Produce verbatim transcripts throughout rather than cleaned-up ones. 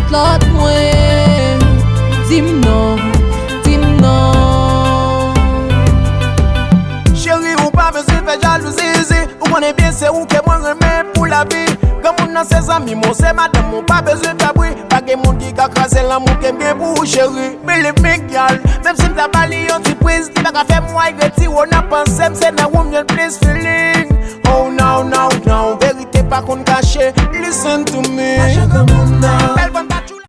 Lòt mwen, di m non, di m non. Cheri, ou pa bezwen fè jalouzi, ou konnen byen se ou ke mwen renmen pou lavi. Granmoun nan se zanmi m, ou se madanm m, ou pa bezwen fè bri. Pa gen moun ki ka kraze lanmou ke m gen pou ou, cheri. Believe me, gyal, menm si m ta ba li yon ti priz, li pa ka fè m wè, retire w nan panse m, se nan ou m jwenn plis feeling. Oh no, no, no, verite pa konn kache, listen to me. Mache granmoun nan. Bèl bann patchoula.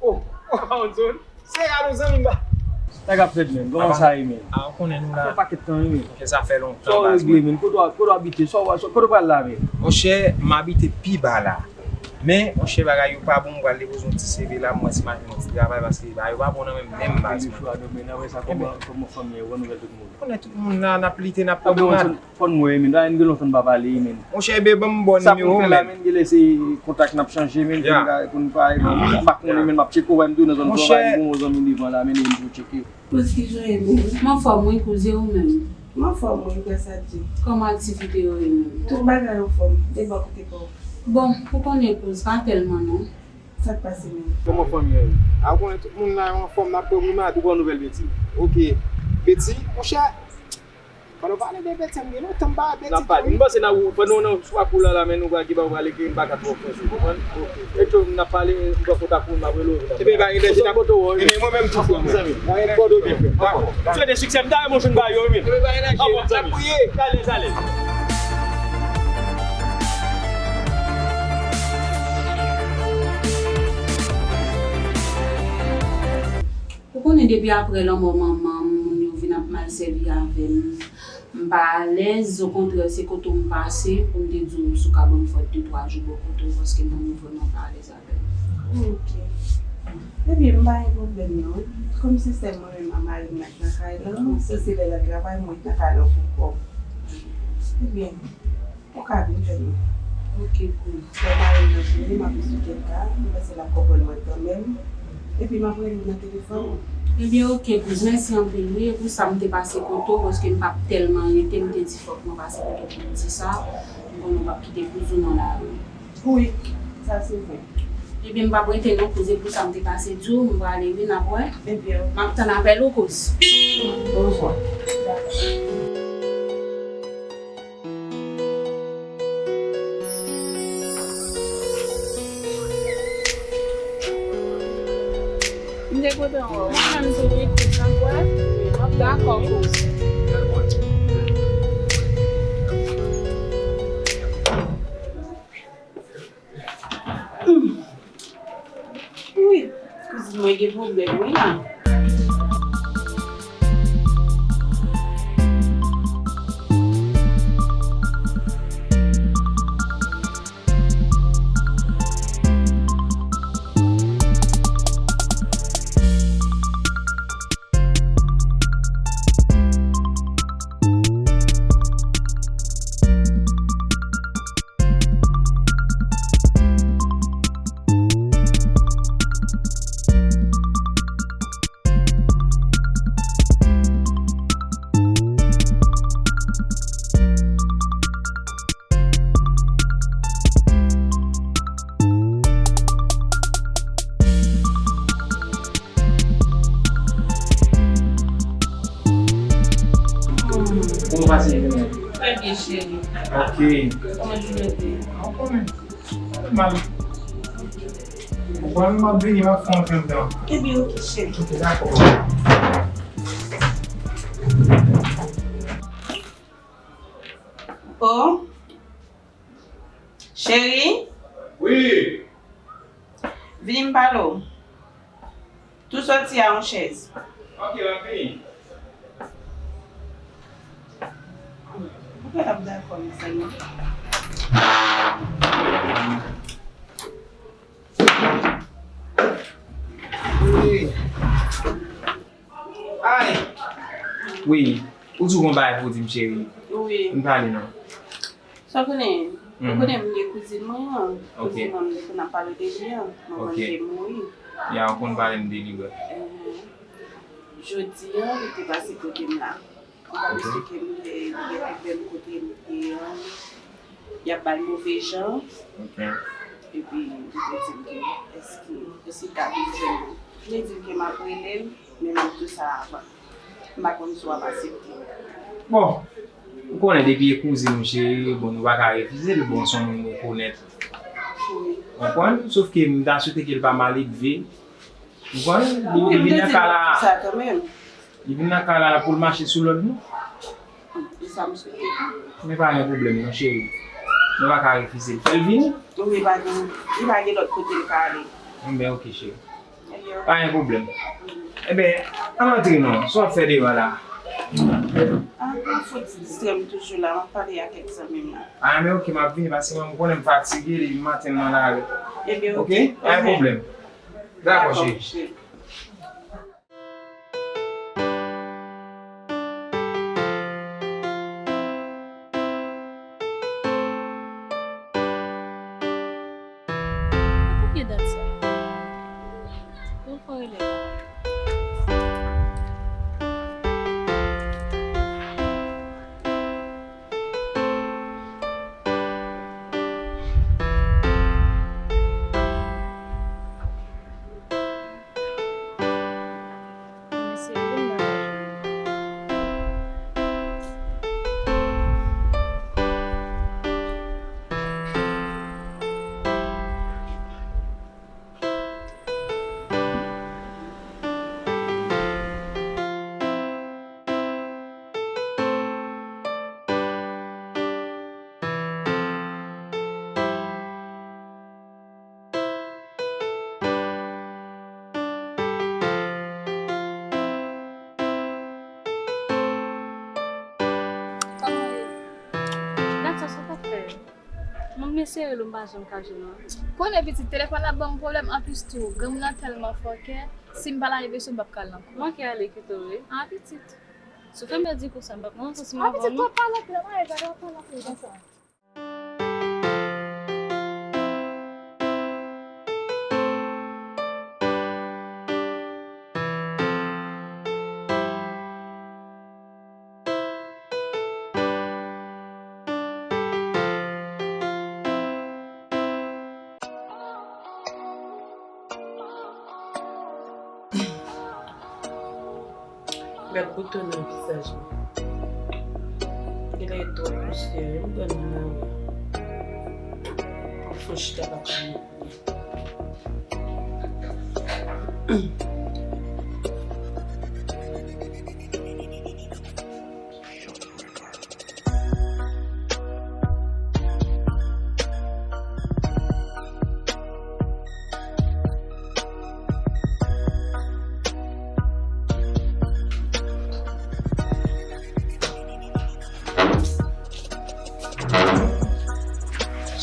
Oh, oh, Johnson. Se a nou zanmi m ba. Sa k ap fèt menm? Kòman sa ye menm? A, ou konnen nou la. Sa fè pakèt tan wi menm. Sa fè lontan. Sa w regle menm? Kote w, kote w abite? Sa w, sa, kote w pral la menm? Monchè, m abite pi ba la. Men, monchè, bagay yo pa bon, m pral depoze yon ti C V la, m wè si m a jwenn yon ti travay, paske bagay yo pa bon nan men m menm, baz mwen. Apre sa, kòman, kòman fanmi an, ou pran nouvèl tout moun? Ou konnen tout moun la, n ap lite, n ap pran bonad. Fò n wè, men, dayè, n gen lontan n pa pale, men. Monchè, ebyen, ban m bon nimewo w, men. Sa pou n fè la, men, gen lè se kontak n ap chanje, men, pou n ka, pou n pa, m pa konnen, men, m ap tcheke w, wè m tou nan zòn travay, m gon zanmi devan la, men, li vin pou tcheke. Kouz, kijan w ye, men? M anfòm, wi, kouz, e ou menm? M anfòm, wi, grasa Dye. Kòman aktivite yo ye, menm? Tout bagay anfòm, e bò kote pa w? Bon, ou konnen, kouz, pa tèlman, non. Sa k pase, menm? Kòman fanmi an ye? A, ou konnen tout moun la yo anfòm, n ap pran bonad, ou pran nouvèl Betty. Oke. Betty, monchè, Pandan w pale de Betty, m gen lontan m pa wè Betty tou wi. N ap pale. M panse n ap, pandan w nan sou pakou la, la, men nou pral gen bagay w pral ekri, m pa ka twò panse, w konprann? Oke. Eto, n ap pale, m pran kontak ou, m ap rele w, vin ap pale. Ebyen, pa gen danje, n ap. Ebyen, mwen menm tou, frè mwen. Pa gen pwoblèm, frè. Dakò. Swete siksè, m ta renmen w jwenn ba yo, wi, men. Ebyen, pa gen danje, zanmi. N ap priye. Alèz, alèz. Ou konnen depi apre lanmò manman m, moun yo vin ap mal sèvi avè m. M pa alèz, okontrè, se kote w m pase pou m te di w si w ka ban m fòt de twa jou bò kote w, paske moun yo vrèman pa alèz avè m. Ok. Ebyen, m pa gen pwoblèm non. Kòm se sèl mwen menm ak mari m nan kay lan, se, se lè l al travay, mwen nan kay lan pou kò m. Ebyen, Ou ka vin jwenn mwen. Ok, cool. Lè mari m nan vini, m ap esplike l ka, m panse l ap konprann mwen kanmenm. Epi m ap rele w nan telefòn. Ebyen, ok, cool. Mèsi anpil, wi. E pou sa, m te pase kote w, paske m p ap tèlman rete, m te di fòk mwen pase kote w pou m di sa. M konnen w p ap kite kouz ou nan lari. Wi, sa se vre. Ebyen, m p ap rete non, cool. E pou sa, m te pase di w, m prale, wi, n ap wè. Ebyen. M ap tann apèl ou, cool. Bonjou. Dakò. M te kontan wè w. Mwen menm tou wi, kouz, n ap wè. Dakò, kouz. Wi, kouzin mwen gen pwoblèm wi la. Kòman w pase jounen an? Trè byen, cheri. Ok. Kòman jounen te ye? Ou konnen. Mal. Ou Bon, m ap vini, m ap fè yon tantan. Ebyen, oke, cheri. Oke, dakò. Oh, cheri. Wi. Vini m pale w. Tou soti a yon chèz. Oke, m ap vini. Poukò l ap dakò, mezanmi? Wi. Ay! Wi, ou di w gon bagay pou w di m, cheri. Wi. Ann pale non. Sa w konnen, ou konnen m gen kouzin mwen an. Oke. Kouzin mwen, m te konn ap pale w de li an. Manman l te mouri. Ya, ou konn pale m de li, wi. Jodi a, li te pase kote m la. Li t ap eksplike m lè li gen pwoblèm kote m ye an. Y ap ba l move jan. Epi, li te di m ke, èske ou si ta vin jwenn mwen? M te di l ke m ap rele l, men m ap di w sa avan. M pa konn si w ap aksepte. Bon, ou konnen depi e kouzin ou, cheri, bon, nou pa ka refize l, bon, se yon moun rekonèt. Wi. Konprann? Sòf ke m ta swete ke l pa maledve. Ou konprann? Li, li vin nan ka la. Li vin nan ka la pou l mache sou lòd nou. E sa m swete. Men pa gen pwoblèm non, cheri. Nou pa ka refize l. Fè l vini. Wi, li pa gen, li pa gen lòt kote l ka ale. Bon, ben, oke, cheri. Pa gen pwoblèm. Ebyen, ann antre non. Sa w ap fè deyò a la? Ah, m fout distrè m toujou la. M ap pale ak kèk zanmi m la. Ah, men oke, m ap vini paske mwen, m konnen m fatige depi maten m nan lari. Ebyen, oke. Oke? Pa gen pwoblèm. Dakò, cheri. Kote gen dat sa? Yon fwa rele la. Mesye, vin nan jwenn mwen. Kòman ye? Gad sa, sa w t ap fè? Mwen, m eseye rele w, m pa janm ka jwenn ou. Konnen pitit, telefòn la ban m pwoblèm, anplis tou, granmoun nan tèlman fòkè, si m pa lage presyon, m p ap ka al nan kou. Manke ale kite w, wi. Ah, pitit. Si w fè m pèdi kou sa, m p ap nan santi m avan non. Ah, pitit, w ap pale anpil, w ap pale anpil konsa. Gad bouton nan vizaj mwen. Genlè e twòp pousyè, wi, m pran nan lari a. Fò chita pa pale.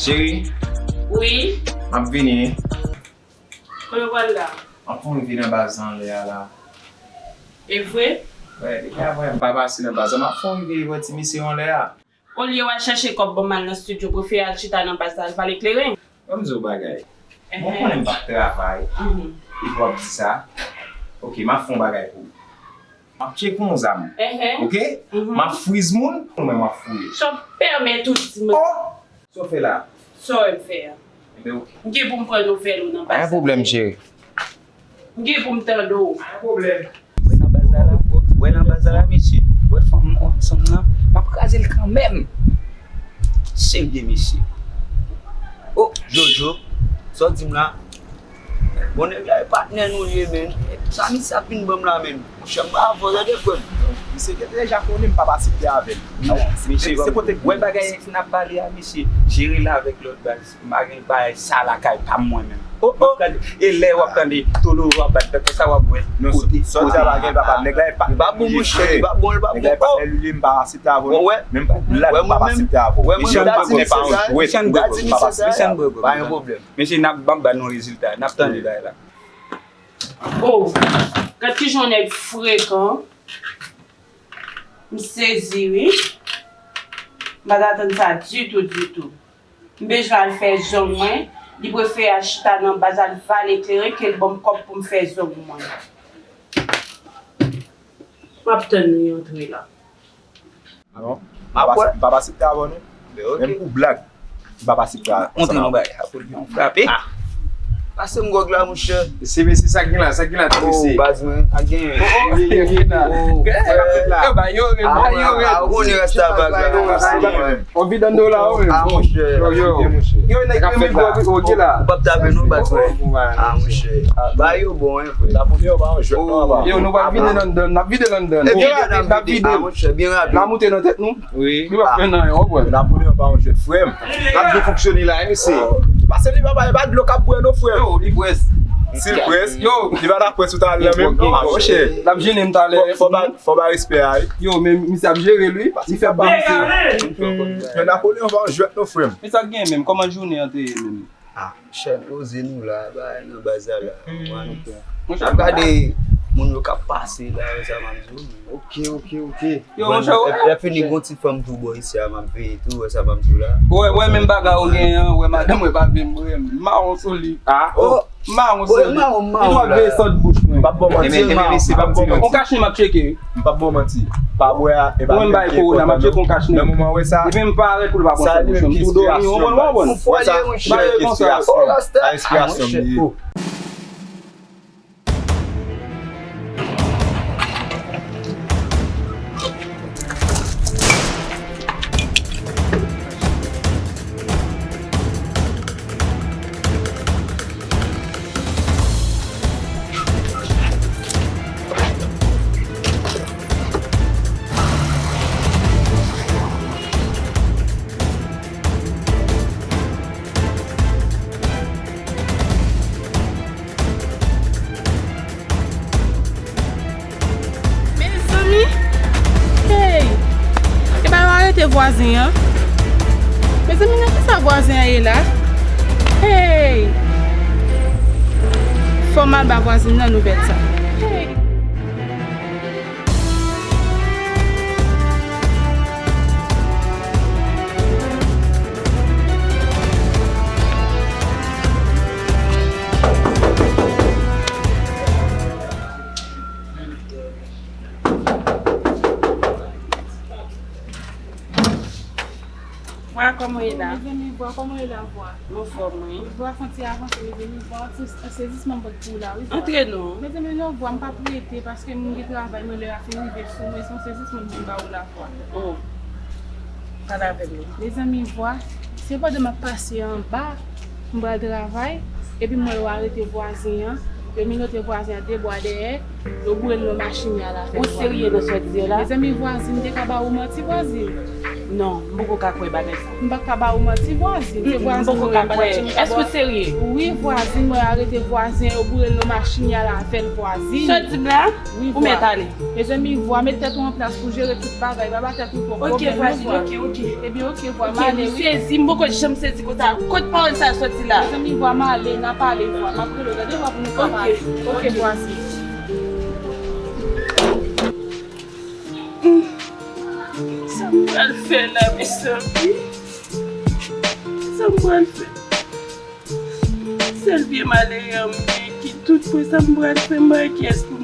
Cheri. Wi. M ap vini wi. Kote w pral la? M ap fè yon rive nan baz la anlè a la. E vre? Wi, depi avanyè m pa pase nan baz la, m ap fè yon rive wè ti mesye yo anlè a. Olye w al chèche kòb ban m al nan estidyo, prefere al chita nan baz la, al vale kleren. Ban m di w bagay. Bon, ou konnen m p ap travay. Epi w ap di sa. Oke, m ap fè yon bagay pou ou. M ap tcheke yon zam. Oke? M ap friz moun, ou menm w ap fouye. Sa w pèmèt ou di mwen? Oh! Sa w fè la? Sa w wè m fè a? Ebyen, oke. M gen pou m pran nouvèl ou nan baz la. Pa gen pwoblèm, cheri. M gen pou m tande w. Pa gen pwoblèm. Wè nan baz la la, wè nan baz la la, mesye. Wè fanm nan, fanm nan, m ap kraze l kanmenm. Serye, mesye. Oh, Jojo, sa w di m la? Bon, nèg la e patnè nou ye, men. Sa misye ap vin ban m la, men. Monchè, m pa avè w, tande, frè m. Misye gen deja konnen m p ap asepte avè l. Non, misye, se kote wè bagay n ap pale a, misye jere l avèk lòt baz. M pa gen bagay sa lakay pa m mwen menm. Oh, oh. E lè w ap tande tolo w ap bat, sa w ap wè. Non, kote, sa w di a pa gen papa, nèg la e pa. Li pa bon, monchè, li pa bon, li pa bon. Nèg la e pa, li, m pa asepte avè w. Men m pa blag, m pa asepte avè w. Mesye, m pa asepte avè w. Pa gen pwoblèm. Mesye, n ap, m ap ba nou rezilta, n ap tande bagay la. Oh, gad kijan nèg frekan. M sezi, wi. M pa t atann sa ditou, ditou. M bezwen al fè zong mwen. Li prefere al chita nan baz al vale kleren ke l ban m kòb pou m fè zong mwen. M ap tann li antre la. Non, m p ap asepte avè w non. Menm pou blag, m p ap asepte avè w. Montre nou bagay sa pou l yon frape. Pase m gwòg la, monchè. Se mesye, sa k gen la, sa k gen la, ti mesye. Oh, baz mwen, sa k gen. Yo, ba yo rèd, ba yo rèd. Ou konnen rasta bag la. On vidan dola ou menm. Ah, monchè. Yo, yo. Yo, nèg yo, men gwòg, ok la. Ou p ap tape non, baz mwen. Ah, monchè. Ba yo bon, wi. Yo, nou pral vide London, n ap vide London. N ap vide, n ap vide. N ap moute nan tèt nou. Wi. Li p ap fè nan yon, w ap wè. Napolyon pa yon jwèt, frè m. N ap byen fonksyone la, wi, mesye. Pase li, papa, e pa dlo k ap bwè non, frè m. Yo, li bwè. Si l bwè, yo, li pa ta bwè sou talè menm. Ah, monchè. L ap jennen m talè. Fò, fò ba, fò ba respè a, wi. Yo, men misye ap jere l, wi. Li fè ba misye. Men Napolyon pa yon jwèt non, frè m. Men sa k gen menm, kòman jounen an te ye menm? Ah, chèf, poze nou la, ba nan baz la. N ap gade moun yo k ap pase la, wè sa m ap di w, men. Ok, ok, ok. Yo, monchè, lè fini gon ti fanm tou bò isi a, m ap veye tou, wè sa m ap di w la. Wè, wè, menm bagay ou gen an, wè madanm wè pa vle m, wè mawon sou li. Ah, oh. Mawon sou li. Li dwa veye sant bouch mwen. M p ap ba w manti, m p ap ba w manti. On kachnen m ap tcheke. M p ap ba w manti. Pa bwè a, e pa menm ki enpòtan non. Nan moman wè sa. Epi m parèt pou l pa pran sa bouch mwen. M tou dòmi, w konprann, w konprann. Wè sa, sa enspirasyon m li ye. Mezanmi! Hey! E pa yo arete vwazen an? Mezanmi, nan kisa vwazen an ye la? Hey! Fò m al ba vwazin nan nouvèl sa. Hey! Vwa, kòman w ye la? Mezanmi, Vwa, kòman w ye la, Vwa? Anfòm, wi. Vwa, fè yon ti avanse, mezanmi, Vwa, an sezisman m pot pou w la, wi, Vwa. Antre non. Mezanmi, non, Vwa, m p ap rete, paske m gen travay, mwen, lè a fin rive sou mwen, se yon sezisman m vin ba ou la, Vwa. Oh. Pale avè m non. Mezanmi, Vwa, se pandan m ap pase anba, m pral travay, epi m wè yo arete vwazen an, yo menote vwazen an de bwa dèyè, yo boure l nan machin y al avè l. Ou serye nan sa w di yo la? Mezanmi, vwazin, m te ka ba ou manti, vwazin? Non, m poko ka kwè bagay sa. M pa ka ba ou manti, vwazin. Se vwazin mwen, m pa t ap janm ka ba w. Èske w serye? Wi, vwazin, mwen arete vwazen, yo boure l nan machin y al avè l, vwazin. Sa w di m la? Wi, Vwa. Ou mèt ale. Mezanmi, Vwa, met tèt ou an plas pou jere tout bagay. Pa ba tèt ou twòp pwoblèm non, Vwa. Ok, vwazin, ok, ok. Ebyen, ok, Vwa, m ale, wi. Ok, m sezi, m poko janm sezi konsa. Kot pawòl sa a soti la? Mezanmi, Vwa, m ale, n a pale, Vwa. M ap rele w, tande, Vwa, pou nou ka pale. Ok, ok. Ok, vwazin. Sa m pral fè la, mezanmi? Sa m pral fè? Sèl vye malere an m gen ki tout pwen sa m pral fè, m pa gen kiyès pou m